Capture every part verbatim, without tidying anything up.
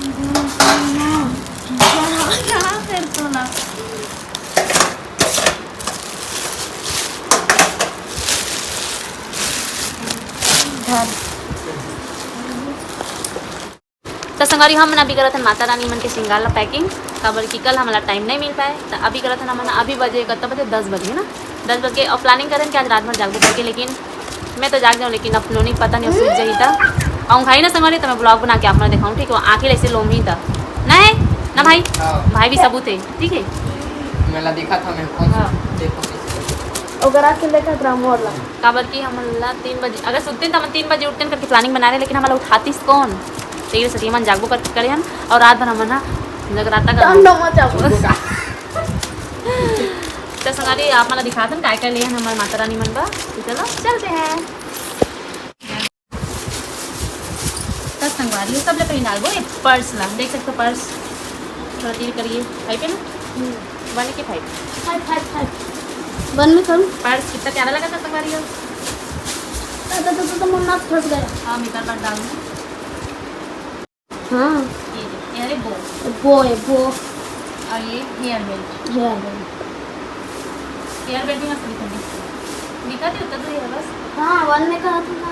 फिर तो ना। त संगवारी, हमन अभी करत हन माता रानी मन के श्रृंगार ला packing, काबर कि कल हमला time नहीं मिल पाए। त अभी करत हन हमन, अभी बजे कतना बजे? दस बजे ना, दस बजे। और planning करेन कि आज रात भर जागबो करके, लेकिन मैं तो जाग जाऊँ, लेकिन अपनो नहीं पता नहीं सूझ जाही। त अउ खाई ना संगवारी, त मैं vlog बना के आप मन देखाऊँ, ठीक है? आँखें ऐसे लोम ही त ना है ना भाई, हाँ। भाई भी सबूत है, ठीक है? मेला दिखा था मैं कौन सा हाँ। देखो कैसे। ओकरा के लेकर ड्रामा वाला। काबर कि हमन ला तीन बजे, अगर सुतते त हमन तीन बजे उठते करके planning बना रहे, लेकिन हमन ला उठातीस कौन? तेरे सती मन जागबो कर, करे हन, और रात भर हमन ना जगराता कर। त संगवारी, आप मन ला दिखात हन काय काय ले हन हमर माता रानी मन बर। तो चलो चलते हैं। त संगवारी हो, सबले पहले डालबो एक purse ला, देख सकते हो purse थोड़ा तीर करिए, five है ना? हम्म। One के five। Five, five, five। One में कम। Purse कितना प्यारा लगा था संगवारी हो। तो, तो, तो, तो, तो मुन्ना फंस गया। हाँ, मैं इधर बार डाल दूँ। हाँ। ये दे, ये अरे बो। बो है, बो। और ये hair belt। Hair belt। Hair belt भी मस्त दिखा दे। दिखा दे, उतना तो ये बस। हाँ, one में कहा था ना।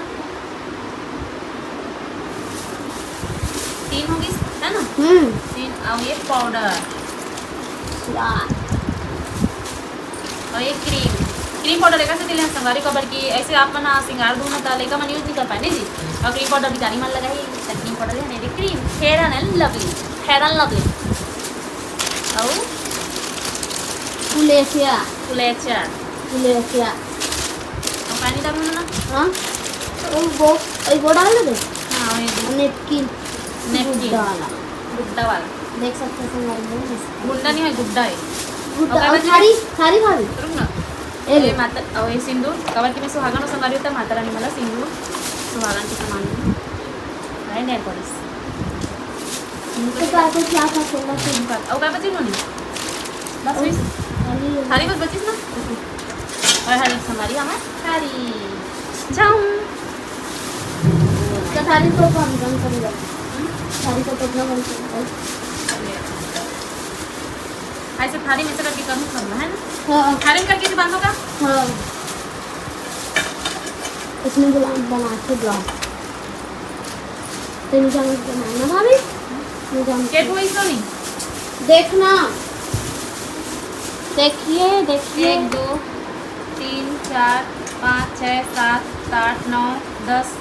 तीन होगिस, है ना? हम्म। तीन, और ये powder। यार। और ये cream, cream powder एकर से दिले संगवारी, काबर कि ऐसे आप मन श्रृंगार दू ना, त लइका मन use नहीं कर पाए, नहीं जी? और cream powder बिचारी मन लगाही, त cream powder है नहीं, cream, Fair and Lovely, Fair and Lovely। और कुलेसिया। कुलेसिया। कुलेसिया। और पानी डालू ना? हाँ। ओ, वो, ओ, वो डाल दे। हाँ, वही दे। Napkin। Napkin। गुड्डा वाला। गुड्डा वाला। देख सकते हो, संगवारी हो, जैसे गुंडा नहीं है, गुड्डा है। गुड्डा, और और बाबा जी थारी, थारी भाभी। रुक ना। ए ले। ये माता, और ये सिंदूर, काबर कि मैं सुहागन और संगवारी होता, माता रानी मला सिंदूर, सुहागन के सामान है, nail polish। तो क्या, तो क्या था, सोना से? और बाबा जी होनी? बस ओ, वही। थारी। थारी बस बचिस ना? और हर एक संगवारी हमार थारी। जाऊँ। तो थारी तो हम बंद कर दो। हम्म? थारी तो टोकना बंद कर दो। ऐसे थारी में से करके करूँ सब, है ना? हाँ। थारी में करके भी बांधो का? हाँ। इसमें गुलाब बना के दो। तेरी जान बनाना भाभी? मैं जानती के हूँ। कोई तो नहीं? देखना। देखिए, देखिए। एक, दो, तीन, चार, पाँच, छः, सात, आठ, नौ, दस।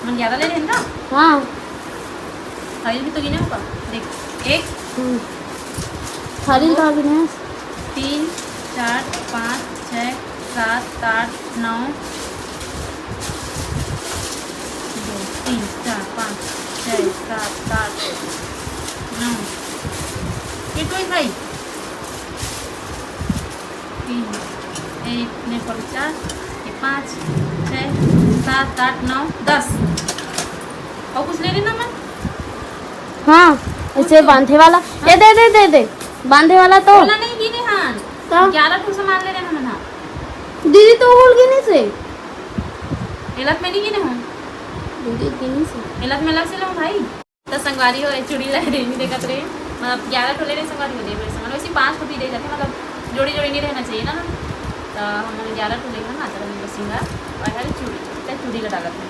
मन ग्यारह ले रहे हैं ना? हाँ। थारी भी तो गिने होगा। देख, एक। हम्म। थारी दो। कहाँ गिने हैं? तीन, चार, पाँच, छः, सात, आठ, नौ, दो, तीन, चार, पाँच, छः, सात, आठ, नौ। ये कोई भाई? तीन, एक, ने पर चार, ये पाँच, छः, सात, आठ, नौ, दस। और कुछ ले लेना मन? हाँ, कुछ ऐसे तो। बांधे वाला। हाँ। ए, दे, दे, दे, दे। बांधे वाला तो। बोला नहीं गिने हन। तो? ग्यारह ठो सामान ले लेना मन, हाँ। दीदी तो बोल गिनी से। एलत में नहीं गिने हूँ। दीदी गिनी से। एलत में अलग से लो भाई। तो संगवारी हो, चूड़ी ला रे, नहीं देखत रहे। मतलब ग्यारह ठो ले रहे संगवारी हो, देख रहे संगवारी। वैसे पाँच ठो भी दे जाते, मतलब जोड़ी जोड़ी नहीं रहना चाहिए ना। तो हम लोग ग्यारह ठो लेंगे ना, तो हम लोग सिंगार और खाली चूड़ी, तो चूड़ी ला डालत है।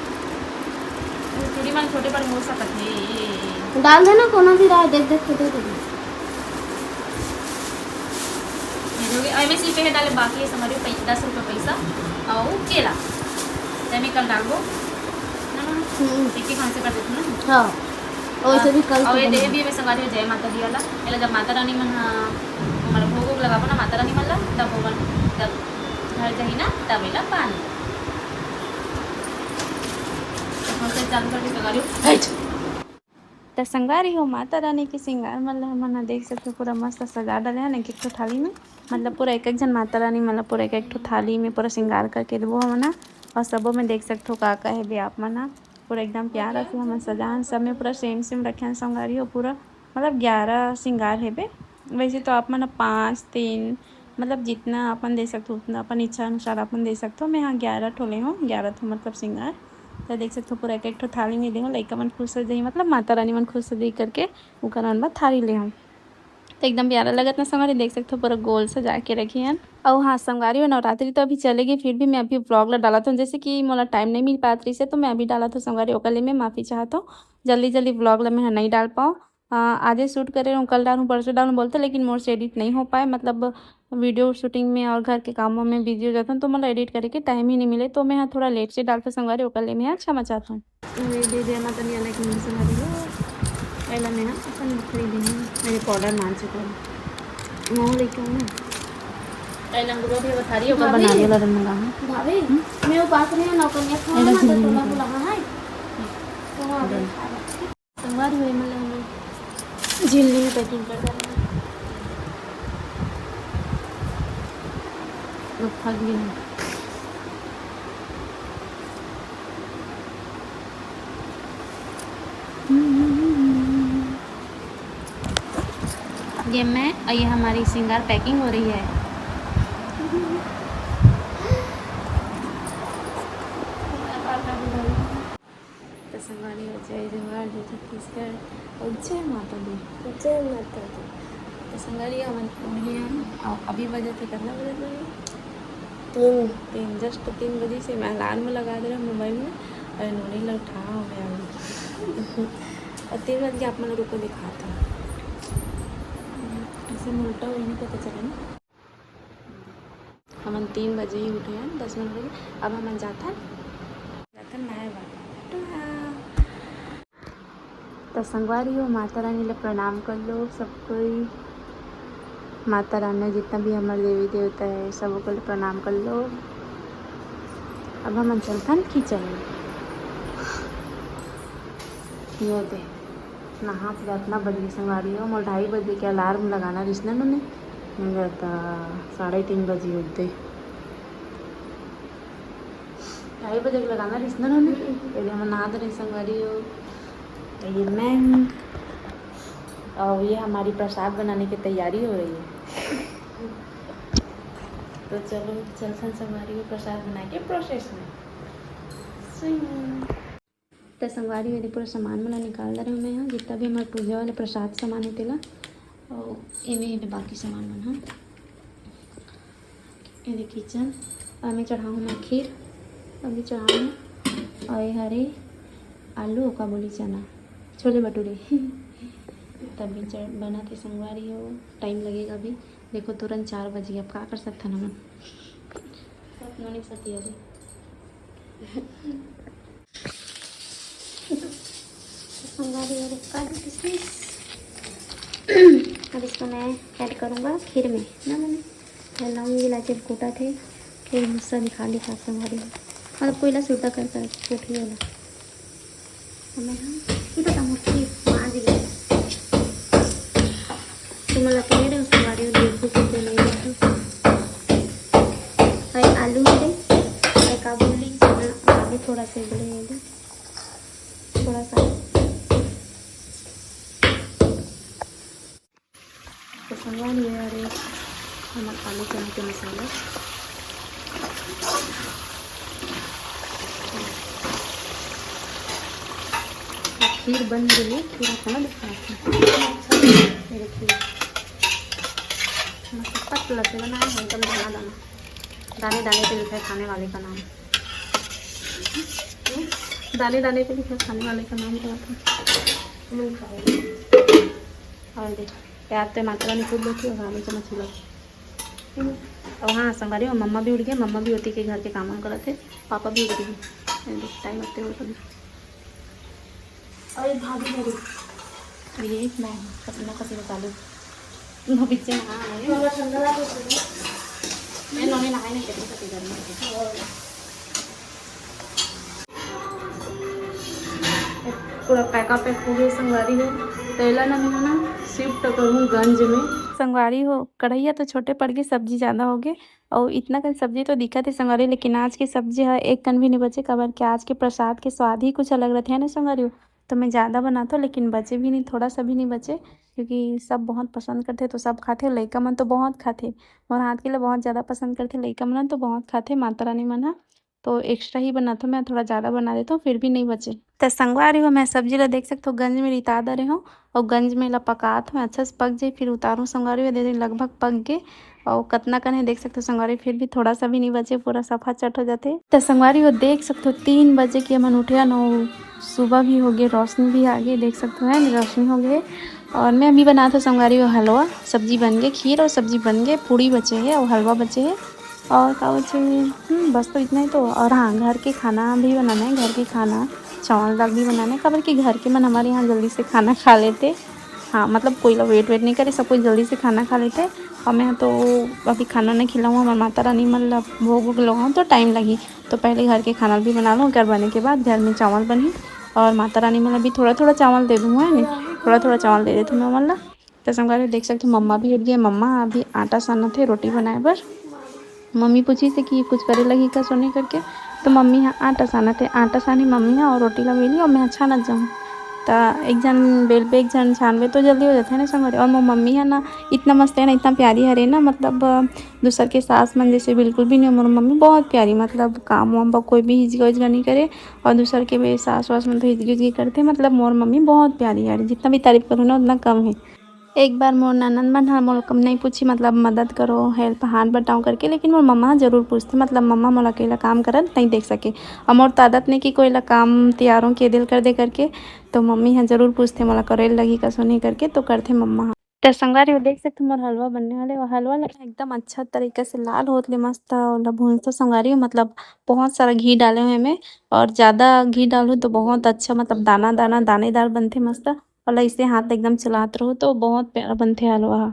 वो चूड़ी मन छोटे बड़े हो सकत है, ये, ये, ये। डाल देना, कोनो भी रहा, देख देख के दे देना। ये हो गया, एमे सीपे है डाले, बाकी है संगवारी पै-, दस रुपये पैसा और केला। तो मैं कल डालबो। ना, ना, ना। हम्म। एक एक हाथ से कर देती हूँ ना। हाँ। और इसे भी कल और ये सुबह देह में। भी में संगवारी हो, जय माता दी वाला। पहले जब माता रानी मन, हाँ, हमारा भोग वोग लगाबो ना माता रानी मन ला, तब वो मन जब घर जाही ना, तब एला पानी। तो फिर से चालू कर दी संगवारी हो। हट। त संगवारी हो, माता रानी के श्रृंगार मन ल हमन ह देख सकथो, पूरा मस्त सजा डाले हन एक एक ठो थाली में। मतलब पूरा एक एक झन माता रानी मन ल पूरा एक एक ठो थाली में पूरा श्रृंगार करके देबो हमन ह। और सबो में देख सकथो का का हेबे आप मन ह, पूरा एकदम प्यारा से हमन सजा हन, सब में पूरा सेम सेम रखे हन संगवारी हो। पूरा मतलब ग्यारह श्रृंगार हेबे। वैसे तो आप मन ह पाँच, तीन, मतलब जितना अपन दे सकथो उतना अपन इच्छा अनुसार अपन दे सकथो। मैं यहाँ ग्यारह ठो ले हूँ, ग्यारह ठो मतलब श्रृंगार। तो देख सकथो, पूरा एक एक ठो थाली में दे हूँ, लइका मन खुश हो जाही, मतलब माता रानी मन खुश हो जाही करके ओकर मन बर थाली ले हूँ। तो एकदम प्यारा लगत ना संगवारी, देख सकथो, पूरा गोल सजा के रखे हन। अउ हाँ संगवारी हो, नवरात्रि तो अभी चलेगी, फिर भी मैं अभी व्लॉग ला डालत हूँ, जैसे कि मोला टाइम नहीं मिल पात रहिस हे, तो मैं अभी डालत हूँ संगवारी, ओकर लिए मैं माफ़ी चाहत हूँ। जल्दी जल्दी व्लॉग ला मैं ह नहीं डाल पाऊँ। अ, आजे शूट करे रहूँ, कल डालूँ, परसों डालूँ बोलते, लेकिन मोर से एडिट नहीं हो पाए, मतलब वीडियो शूटिंग में और घर के कामों में बिजी हो जाता हूँ, तो मतलब एडिट करे के टाइम ही नहीं मिले, तो मैं ह थोड़ा लेट से डालता संगवारी, ओकर लिए मैं ह क्षमा चाहता हूँ। ये दे दे, मैं तनी अलग नहीं समझ रही हूँ। पहला मैं ह अपन खरीदी हूँ, मेरे पाउडर मान चुका हूँ। मैं लेके आऊँ ना। पहला अंगूर भी बता रही है, ऊपर भाभी। बना दिया, बदन मंगा हूँ। भाभी, हम्म? मैं उपास रही हूँ, नौकरियाँ खाऊँ एला ना, तो झिल्ली तोला में। बुलाहा है। तो वहाँ पे खा लो। संगवारी हो, एमन ल हमन झिल्ली में पैकिंग कर डालना। लोग फंस गए हैं। ये मैं और ये हमारी श्रृंगार पैकिंग हो रही है। तो संगवारी हो, जय जोहार, जय छत्तीसगढ़ और जय माता दी। जय माता दी। तो संगवारी, हमन उठे हन, अउ अभी बजे थे, कितना बजे बजे? तीन। तीन, जस्ट तीन बजे से मैं अलार्म लगा दे रहा मोबाइल में, और नोनी ला उठा हो गया अभी। और तीन बज के आप मन रुको दिखाता। ऐसे में उल्टा हुई नहीं पता चला ना। हमन तीन बजे ही उठे हैं, दस मिनट हो गए। अब हमन जाथन, जाथन नहाए बर। टाटा। तो संगवारी हो, माता रानी ले प्रणाम कर लो सब कोई। माता रानी जितना भी हमारे देवी देवता है, सब को प्रणाम कर लो। अब हमन चलथन किचन में। ये दे, नहा पूरा इतना बजे संगवारी हो, मोर ढाई बजे के अलार्म लगाना रिस ना नोनी। मैं कहता साढ़े तीन बजे उठते। ढाई बजे के लगाना रिस ना नोनी। हम्म। पहले हम नहा दे रहे संगवारी हो। ये मैं हूँ। और ये हमारी प्रसाद बनाने की तैयारी हो रही है। तो चलो, चलथन संगवारी हो प्रसाद बना के प्रोसेस में। सुई। त संगवारी हो, ये पूरा सामान मन ला निकाल दे रहे मैं ह, जितना भी हमारे पूजा वाले प्रसाद सामान हे तेला, और एमे हे बाकी सामान मन ह। ये दे किचन, और मैं चढ़ाऊँ मैं खीर, अभी चढ़ाऊँ मैं, और ये हरे आलू, ओका बोली चना, छोले भटूरे। तभी चढ़ बना थे संगवारी हो, टाइम लगेगा अभी। देखो तुरंत चार बज गया, अब का कर सकथन हमन। सब नोनी सती अभी। संगवारी हो, काजू किशमिश। अब इसको मैं ऐड करूँगा खीर में ना मम्मी। ये लौंग इलायची कूटा थे, फिर भूसा दिखा दिखा संगवारी हो। मतलब कोयला सुरता कर कर कोठी होला। हमें हम इधर का मुट्ठी मार दी। तुम लोग के मेरे उसके बारे में देखो कि नहीं देखो। भाई आलू मेरे, भाई काबुली, आलू थोड़ा से बड़े, थोड़ा सा। तो संगवारी हो, ये हमार आलू चना के मसाला। खीर बन गई, खीर आपको ना दिखाती हूँ। ये देखिए, मस्त पतला से बनाया है, एकदम दाना दाना, दाने दाने पे लिखा है खाने वाले का नाम। दाने दाने पे लिखा है खाने वाले का नाम क्या था? और देख, प्याज, टमाटर नहीं कूट लेती, और आलू चम्मच हिला। और हाँ संगवारी हो, मम्मा भी उठ गया, मम्मा भी होती के घर के काम वाम करत हे, पापा भी उठ गए। टाइम होते हो कभी। अरे भाभी मेरी। ये मैं पसीना पसीना चालू। वो पीछे नहा आए। थोड़ा ठंडा लगा दो। मैं नहाए नहीं, इतनी गर्मी है। पूरा पैका पैक हो गए संगवारी हो। तेला ना मैं ना शिफ्ट करूँ गंज में। संगवारी हो, कढ़ैया तो छोटे पड़ गए, सब्जी ज़्यादा हो गए। और इतना कन सब्जी तो दिखत हे संगवारी, लेकिन आज के सब्जी ह एक कन भी नहीं बचे, काबर के आज के प्रसाद के स्वाद ही कुछ अलग रहते हैं ना संगवारी हो। तो मैं ज़्यादा बनाता हूँ, लेकिन बचे भी नहीं, थोड़ा सा भी नहीं बचे, क्योंकि सब बहुत पसंद करते, तो सब खाते। लइका मन तो बहुत खाते, मोर हाथ के लिए बहुत ज़्यादा पसंद करते लइका मन, तो बहुत खाते माता रानी मन ह। तो एक्स्ट्रा ही बनाथों, मैं थोड़ा ज़्यादा बना देथों, फिर भी नहीं बचे। त संगवारी हो, मैं सब्जी ला देख सकथो गंज में रिता दे रहे हो और गंज में ला पकात हूँ, अच्छा से पक जाए फिर उतारूँ। संगवारी हो, दे लगभग पक गए और कतना कन हे देख सकथो संगवारी, फिर भी थोड़ा सा भी नहीं बचे, पूरा सफा चट हो जाते। त संगवारी हो देख सकथो तीन बजे के हमन उठे हन, सुबह भी हो गए, रोशनी भी आ गई, देख सकथो है रोशनी हो गए। और मैं अभी बनात हूँ संगवारी हो हलवा, सब्जी बन गए, खीर और सब्जी बन गए, पूड़ी बचे है और हलवा बचे है। और का बचे? हम्म, बस तो इतना ही तो। और हाँ, घर के खाना भी बनाना है, घर के खाना, चावल दाल भी बनाना है, काबर कि घर के मन हमारे यहाँ जल्दी से खाना खा लेते। हाँ, मतलब कोई ला वेट वेट नहीं करे, सब कोई जल्दी से खाना खा लेते। और मैं तो अभी खाना नहीं खिलाऊँ, हमारे माता रानी मन ला भोग वोग लगाऊँ तो टाइम लगी। तो पहले घर के खाना भी बना लूँ, घर बने के बाद घर में चावल बनी और माता रानी मन ला भी थोड़ा थोड़ा चावल दे दूँ, है नहीं, थोड़ा थोड़ा चावल दे देती हूँ मैं मन ला। त संगवारी देख सकथो, मम्मा भी उठ गए। मम्मा अभी आटा सानत हे रोटी बनाए बर। मम्मी पूछिस हे कि कुछ करे लगी का सोने करके, तो मम्मी ह आटा सानत हे, आटा सानी मम्मी ह और रोटी ला बेली और मैं ह छानत जाऊँ। त एक झन बेलबे, एक झन छानबे तो जल्दी हो जाथे ना संगवारी। और मोर मम्मी ह ना इतना मस्त है ना, इतना प्यारी हरे ना, मतलब दूसर के सास मन जैसे बिल्कुल भी नहीं। मोर मम्मी बहुत प्यारी, मतलब काम वाम बर कोई भी हिजगा उजगा नहीं करे। और दूसर के भी सास वास मन तो हिजगी उजगी करथे, मतलब मोर मम्मी बहुत प्यारी हरे, जितना भी तारीफ करूँ ना उतना कम है। एक बार मोर ननद मन ह मोला कम नहीं पूछी, मतलब मदद करो, हेल्प, हाथ बटाओ करके, लेकिन मोर मम्मा ह जरूर पूछथे, मतलब मम्मा मोला अकेला काम करत नहीं देख सके। और मोर तो आदत नहीं कि कोई ला काम तियारों के दिल कर दे करके, तो मम्मी ह जरूर पूछथे मोला करे लगी का सोनी करके, तो करथे मम्मा ह। त संगवारी हो देख सकथो मोर हलवा बनने वाले, और हलवा ला एकदम अच्छा तरीका से लाल होत ले मस्त ओला भूनथो संगवारी हो, मतलब बहुत सारा घी डाले हुए में, और ज़्यादा घी डालू तो बहुत अच्छा, मतलब दाना दाना दानेदार बनथे मस्त। और ऐसे हाथ एकदम चलात रहो तो बहुत प्यारा बनथे हलवा ह।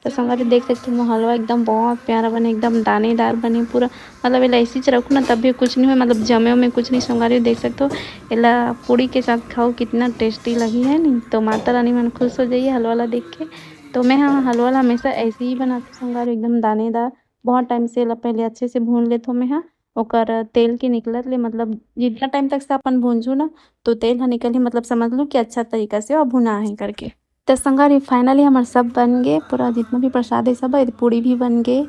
तो संगवारी देख सकते हो, हलवा एकदम बहुत प्यारा बने, एकदम दानेदार बने पूरा। मतलब एला ऐसे च रखो ना, तब भी कुछ नहीं हो, मतलब जमे में कुछ नहीं। संगवारी देख सकते हो, एला पूड़ी के साथ खाओ, कितना टेस्टी लगी है नहीं। तो माता रानी मन खुश हो जाइए हलवा ला देख के। तो मैं हाँ हलवा ला हमेशा ऐसे ही बनाती हूँ संगवारी, एकदम दानेदार। बहुत टाइम से एला पहले अच्छे से भून लेथो मैं हाँ, ओकर तेल के निकलत ले, मतलब जितना टाइम तक से अपन भूंजू ना, तो तेल ह निकल ही, मतलब समझ लू कि अच्छा तरीका से और भुना है करके। त संगवारी फाइनली हमर सब बन गे, पूरा जितना भी प्रसाद है सब है, पूड़ी भी बन गे,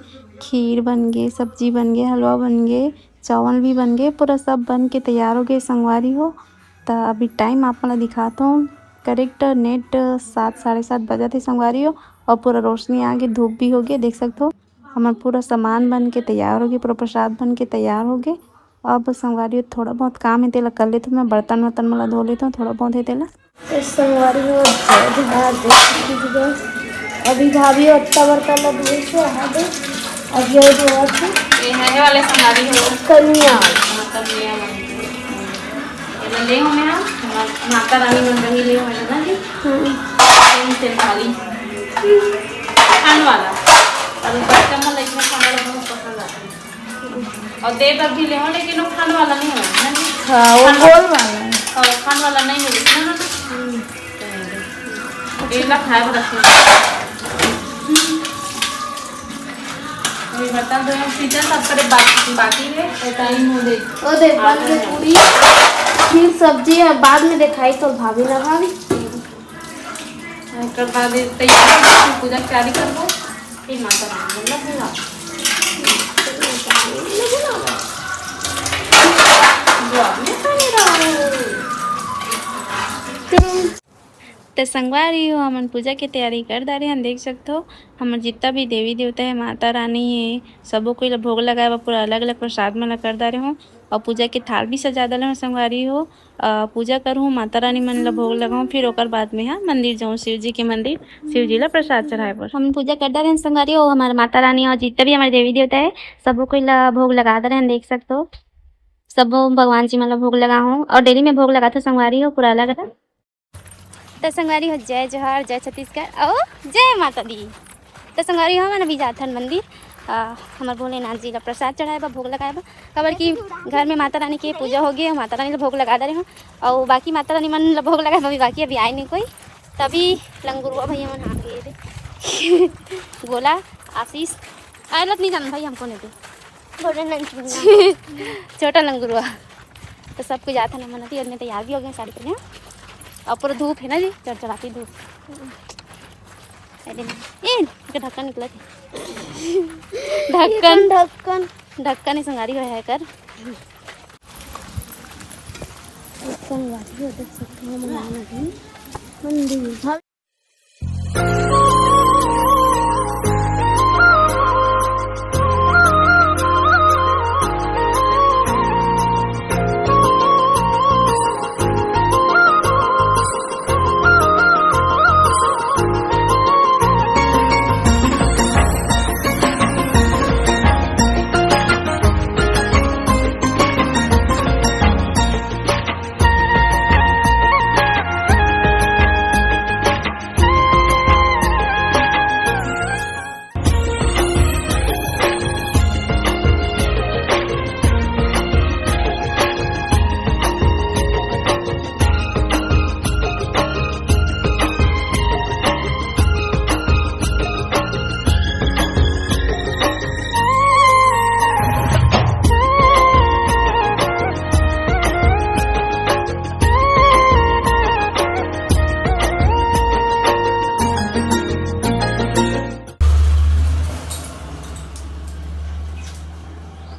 खीर बन गे, सब्जी बन गे, हलवा बन गे, चावल भी बन गे, पूरा सब बन के तैयार हो गए संगवारी हो। त अभी टाइम आप मन ला दिखात हूँ, करेक्ट नेट सात, साढ़े सात बजत है संगवारी हो, और पूरा रोशनी आ गे, धूप भी हो गए, देख सकते हो। हमर पूरा सामान बन के तैयार हो गए, पूरा प्रसाद बन के तैयार हो गए। अब संगवारी हो, थोड़ा बहुत काम है तेला कर लेथो मैं, बर्तन वर्तन मन ला धो लेथो, थोड़ा बहुत है तेला। ए संगवारी हो, जय जोहार, जय छत्तीसगढ़। अभी भाभी ओतका बड़का ला धोइस हे, हाँ दे। अब ये धोवत हे। ये है वाले संगवारी हो। कनिया। हाँ, कनिया मन। ये ला ले हो मैं, हाँ। हमार माता रानी मन रही ले हो, है ना जी? हम्म। सेम, सेम वाली। खान वाला। और बच्चा मन ला इसमें खान वाला बहुत पसंद आता है। और दे बर भी ले हो, लेकिन वो खान वाला नहीं हो, है ना जी? हाँ, वो खान गोल वाला है। हाँ, खान वाला नहीं हो, इतना ना। हम्म। ये ला खाए बर रखे। अभी बर्तन धोए, हम किचन साफ करे बाकी, बाकी है, और टाइम हो दे। ओ दे, बन के पूरी, फिर सब्जी, और बाद में दिखाई तो भाभी ना भाभी। एकर बाद ये तैयार हो, हम पूजा के तैयारी करबो, फिर माता रानी मन ला बुलाबो। जो आपने खाने रहो। त संगवारी हो, हमन पूजा के तैयारी कर डारे हन। देख सकथो, हमर जितना भी देवी देवता है, माता रानी है, सबो कोई ला भोग लगाए बर पूरा अलग-अलग प्रसाद मन ला कर डारे हों। और पूजा के थाल भी सजा डाले हों संगवारी हो। अ, पूजा करहूँ, माता रानी मन ला भोग लगाऊँ, फिर ओकर बाद में, हाँ, मंदिर जाऊँ, शिव जी के मंदिर, शिव जी ला प्रसाद चढ़ाए बर। हम पूजा कर डारे हन संगवारी हो, हमारे माता रानी और जितना भी हमारे देवी देवता है, सबो कोई ला भोग लगा डारे हन। देख सकथो, सबो भगवान जी मन ला भोग लगाहूँ और डेली में भोग लगाथो संगवारी हो, पूरा अलग-अलग। त संगवारी हो, जय जोहार, जय छत्तीसगढ़ अउ जय माता दी। त संगवारी हो, हमन अभी जाथन मंदिर, अ, हमर भोलेनाथ जी ला प्रसाद चढ़ाए बर, भोग लगाए बर, काबर कि घर में माता रानी के पूजा हो गे, माता रानी ला भोग लगा डारे हों, अउ बाकी माता रानी मन ला भोग लगाए बर अभी बाकी, अभी आए नहीं कोई। तभी लंगुरुआ भैया मन आ गे दे। गोला, आशीष, आए लत नहीं जान भाई, हमको नहीं दे। छोटा लंगुरुआ। तो सब कुछ जात है ना, मनती और मैं तैयार भी हो गए साड़ी पहने। और पूरा धूप है ना जी, चढ़चढ़ाती धूप। अरे ए, इसका ढक्कन निकला था। ढक्कन। ढक्कन। ढक्कन ही संगारी हुआ है कर। संगवारी हो, देख सकते हो, हमन आए हन मंदिर।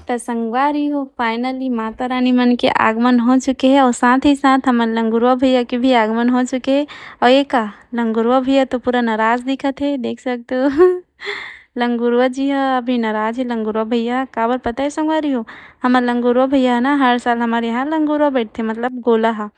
त संगवारी हो, finally माता रानी मन के आगमन हो चुके हे और साथ ही साथ हमर लंगुरवा भैया के भी आगमन हो चुके हे। और ये का, लंगुरवा भैया तो पूरा नाराज दिखत हे, देख सकते हो। लंगुरवा जी ह अभी नाराज हे, लंगुरवा भैया। काबर पता है संगवारी हो, हमर लंगुरवा भैया है ना, हर साल हमारे यहाँ लंगुरवा बैठथे, मतलब गोला हा।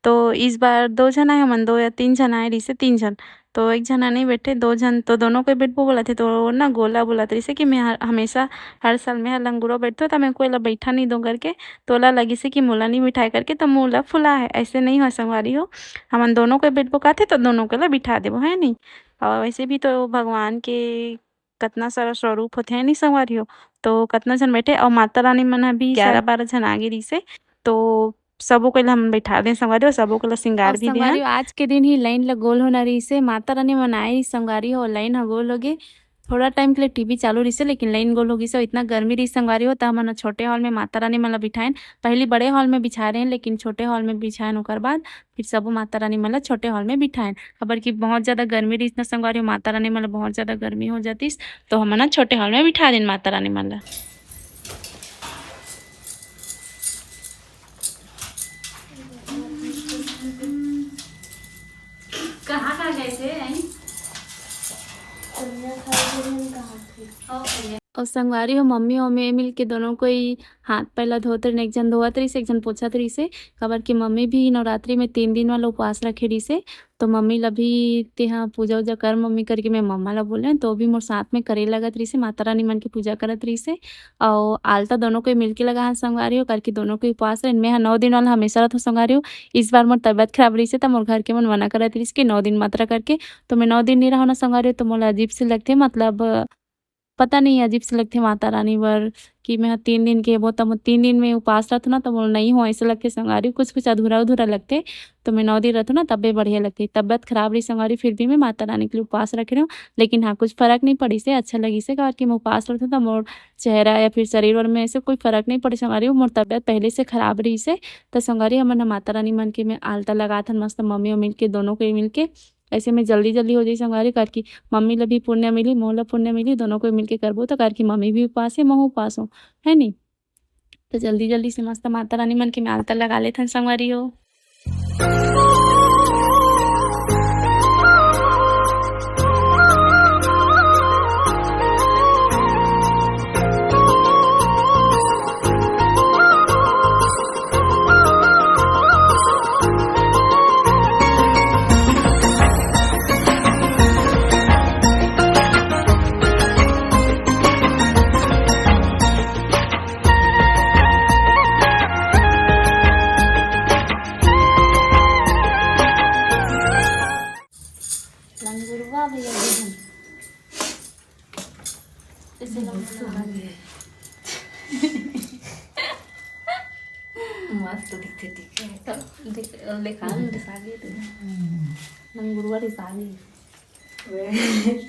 तो इस बार दो झन आए, हमन दो या तीन झन आए रहिसे, तीन झन। तो एक झन नहीं बैठे, दो झन, तो दोनों कोई बैठबो बोलत हे, तो वो ना गोला बोलत रहिसे कि मैं हर, हमेशा, हर साल मैं ह लंगुरवा बैठथों, त मैं कोई ला बैठा नहीं दो करके, तो ओला लगिसे कि मोला नहीं बिठाए करके, तो मोला फुला है। ऐसे नहीं हो संगवारी हो, हमन दोनों कोई बैठबो कहथे, तो दोनों कोई ला बिठा देबो, है नहीं? और वैसे भी तो भगवान के कतना सारा स्वरूप होथे, है नहीं संगवारी हो? तो कतना झन बैठे, और माता रानी मन ह भी ग्यारह बारह झन आगे रहिसे, तो सबो कोई ला हमन बैठा देन संगवारी हो, सबो कोई ला श्रृंगार और भी संगवारी देहन। हो, आज के दिन ही लाइन ला गोल होना रहिसे, माता रानी मन आए रहिस संगवारी हो, लाइन ह गोल होगे। थोड़ा टाइम के लिए टीवी चालू रहिसे, लेकिन लाइन गोल हो गिस। इतना गर्मी रहिस संगवारी हो, त हमन ह छोटे हॉल में माता रानी मन ला बिठाएन। पहली बड़े हॉल में बिछाए रहेन, लेकिन छोटे हॉल में बिछाएन, ओकर बाद फिर सबो माता रानी मन ला छोटे हॉल में बिठाएन, काबर कि बहुत ज्यादा गर्मी रहिस ना संगवारी हो, माता रानी मन ला बहुत ज्यादा गर्मी हो जातिस, तो हमन ह छोटे हॉल में बिठा देन माता रानी मन ला। कहाँ कहाँ गए थे, हैं? कन्या खा के हम कहाँ थे? और संगवारी हो, मम्मी और मैं मिल के दोनों कोई हाथ पैर ला धोत रहिन, एक झन धोवत रहिसे, एक झन पोछत रहिसे, काबर कि मम्मी भी नवरात्रि में तीन दिन वाला उपवास रखे रहिसे। तो मम्मी ला भी तेहा पूजा उजा कर मम्मी करके मैं मम्मा ला बोलें, तो भी मोर साथ में करे लगत रहिसे, माता रानी मन के पूजा करत रहिसे। अउ आलता दोनों कोई मिलके लगाहन संगवारी हो, करके दोनों के उपवास रहिन। मैं ह नौ दिन वाला हमेशा रथों संगवारी हो। इस बार मोर तबियत खराब रहिसे, त मोर घर के मन मना करत रहिस कि नौ दिन मात्रा करके, तो मैं नौ दिन नहीं रहूँ ना संगवारी हो, तो मोला अजीब से लगथे, मतलब पता नहीं, अजीब से लगथे माता रानी बर कि मैं ह तीन दिन के हेबो, त मोर तीन दिन में उपास रथों ना, त मोला नहीं हो, ऐसे लगथे संगवारी, कुछ कुछ अधूरा अधूरा लगथे। तो मैं नौ दिन रथों ना, तबे बढ़िया लगथे। तबियत खराब रही संगवारी, फिर भी मैं माता रानी के लिए उपास रखे रहूँ। लेकिन हाँ, कुछ फर्क नहीं पड़िस हे, अच्छा लगिस हे, काबर कि मैं उपास रथों त मोर चेहरा या फिर शरीर वर में ऐसे कोई फर्क नहीं पड़े संगवारी, मोर तबियत पहले से खराब रहिस हे। त संगवारी, हमन ह माता रानी मन के में आलता लगाथन मस्त, मम्मी और मिलके, दोनों के मिलके। ऐसे में जल्दी जल्दी हो जाई संगवारी, काबर कि मम्मी ला भी पुण्य मिली, मोला पुण्य मिली, दोनों कोई मिलके करबो, तो काबर कि मम्मी भी उपास हे, महू उपास हो, है नी? तो जल्दी जल्दी से मस्त माता रानी मन के में आलता लगा लेथन संगवारी हो। लंगुरवा भैया जी हम। ऐसे लंगुरवा। मस्त दिखथे, ठीक है। तो दिख-, दिखा न, दिखा के दे। लंगुरवा दिखा दे।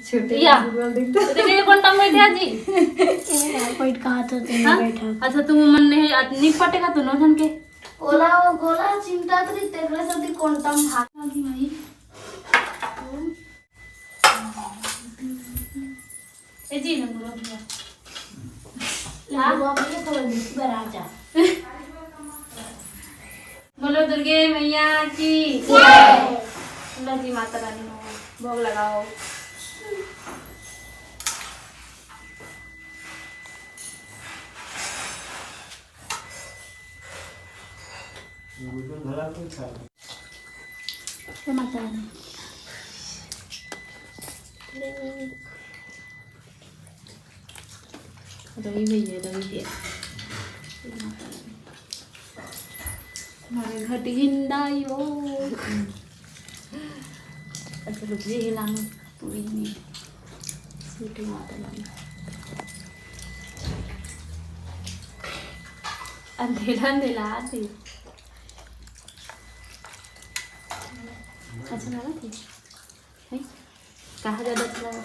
छोटे या। लंगुरवा दिखथे। तो देखिए, कौन टम बैठे जी? ए, बैठ कहाँ तो तुम हाँ? बैठा। अच्छा, तुम मन नहीं, नहीं पटेगा तू नौ जन के। ओला, वो गोला चिंता करी, तेरे से ती कौन टम भाग। आगी भाई। ए जी, लंगुरवा भैया। लंगुरवा भैया, थोड़ा नीचे पर आ जा। बोलो दुर्गे मैया की जय। लो जी माता रानी को भोग लगाओ। जय माता रानी। रवि भैया, रवि भैया। हमारे घटिन दाई हो। अच्छा, रुक जी, हिलाना पूरी नहीं। सीटी माता रानी। अंधेरा, अंधेरा आती। अच्छा लगा थी? हैं? कहाँ ज्यादा अच्छा लगा?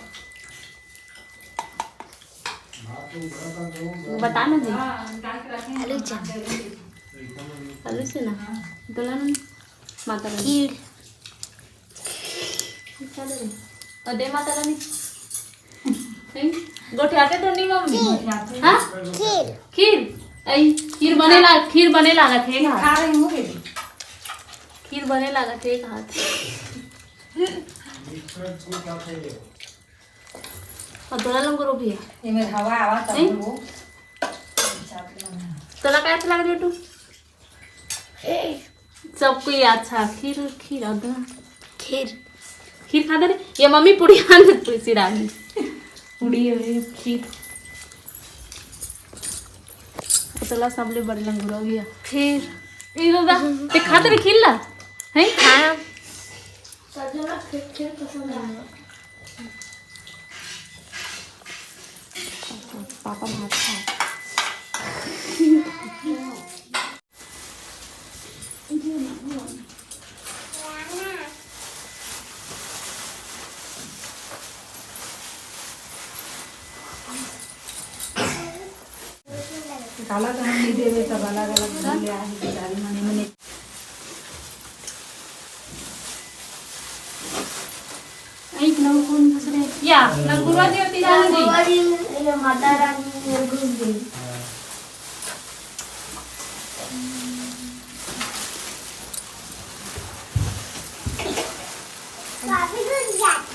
बता ना जी। आलू चना। आलू से ना। बोला ना। माता रानी। खीर। क्या दे रही? और दे माता रानी। हैं? गोठियाते तो नहीं मम्मी? हाँ? खीर। खीर? आई, खीर बने ला, खीर बने लागत हे का? खा रही हूँ बेटी। खीर बने लागत हे का? और तोला लंगुरो भैया। ये मेरे हवा आवा तब हैं? वो। तोला काय अच्छा लगा बेटू? सबको ये अच्छा, खीर, खीर, अदना। खीर। खीर खा दे रे। ये मम्मी पूड़ी आने पूड़ी सिरा दी। पूड़ी और ये खीर। तोला सबले बड़ लंगुरो भैया। खीर। ये दादा, ते खा दे रे खीर ला। हैं? हाँ। सब जना खीर, खीर पसंद है। पापा भात खा। काला तो हम नहीं देवे, सब अलग अलग ले आए हैं, बेचारी मने मने। एक नौ कौन घुस रहे? या, लंगुरवा देवती जान दी। ये माता रानी घुस गई। काफी घुस जाता।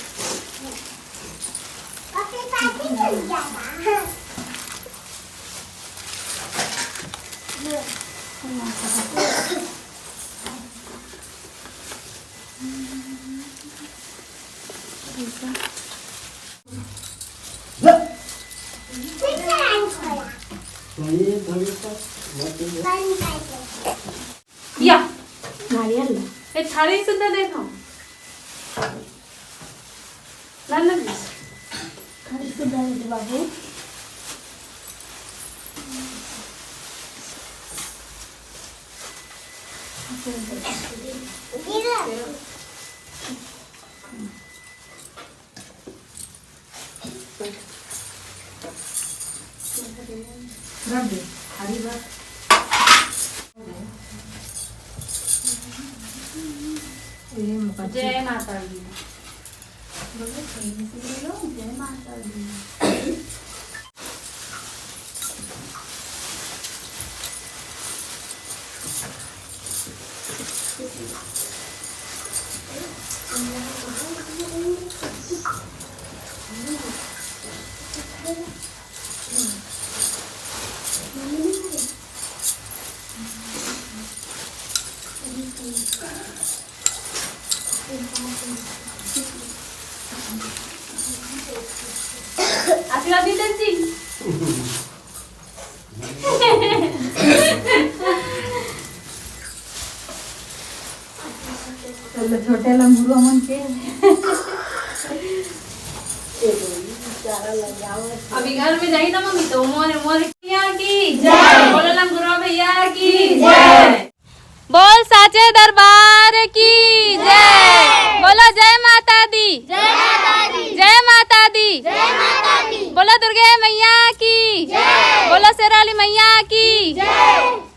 काफी, काफी घुस जाता। या। नारियल ला। ए, थाली सुद्धा दे दो। ना, ना, ना। थाली सुद्धा दे दो बाबू। रख दे, थाली रख। जय माता दी। बोलो, जय माता दी। आशीर्वाद दीजिए जी। चलो, छोटे लंगुरो मन के। अभी घर में जाई ना मम्मी, तो मोरे, मोरे भैया की जय। बोलो लंगुरो भैया की जय। बोल साचे दरबार की जय। बोलो जय माता दी। जय माता दी। जय माता दी। जय माता दी। बोलो दुर्गे मैया की जय। बोलो शेरावाली मैया की जय।